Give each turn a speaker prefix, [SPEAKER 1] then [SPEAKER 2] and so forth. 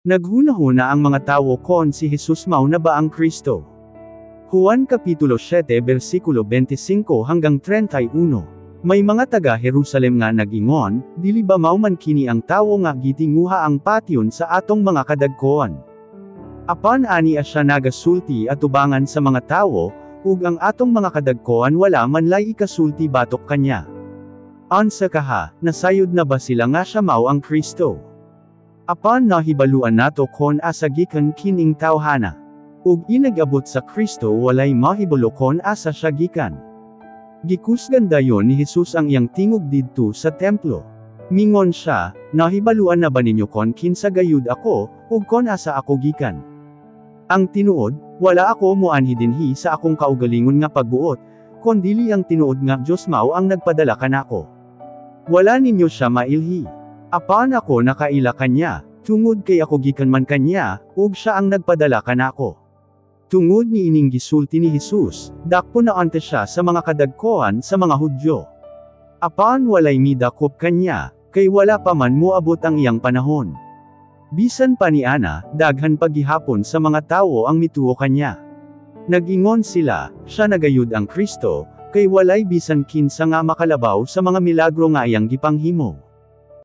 [SPEAKER 1] Naghunahuna ang mga tawo kon si Jesus mao na ba ang Kristo. Juan Kapitulo 7 versikulo 25 hanggang 31. May mga taga Jerusalem nga nag-ingon, "Dili ba mao man kini ang tawo nga gitinguha ang patyon sa atong mga kadagkoan? Apan ani siya nagasulti atubangan sa mga tawo, ug ang atong mga kadagkoan wala man lay ikasulti batok kanya. Unsa kaha, nasayod na ba sila nga siya mao ang Kristo? Apan nahibaluan nato kon asa gikan kining tawhana. Ug inag-abot sa Kristo, walay mahibalo kon asa siya gikan." Gikusgan dayon ni Jesus ang iyang tingog didto sa templo. Mingon siya, "Nahibaluan na ba ninyo kon kinsa gayud ako, ug kon asa ako gikan? Ang tinuod, wala ako moanhi dinhi sa akong kaugalingon nga pagbuot, kondili ang tinuod nga Dios mao ang nagpadala kanako. Wala ninyo siya mailhi. Apan ako nakaila kanya, tungod kay ako gikan man kanya, ug siya ang nagpadala kanako." Tungod ni ining gisulti ni Jesus, dakpo na unta siya sa mga kadagkoan sa mga Hudyo. Apan walay midakop kanya, kay wala pa man moabot ang iyang panahon. Bisan pa ni ana, daghan pa gihapon sa mga tawo ang mituo kanya. Nag-ingon sila, "Siya na gayud ang Kristo, kay walay bisan kinsa nga makalabaw sa mga milagro nga iyang gipanghimo."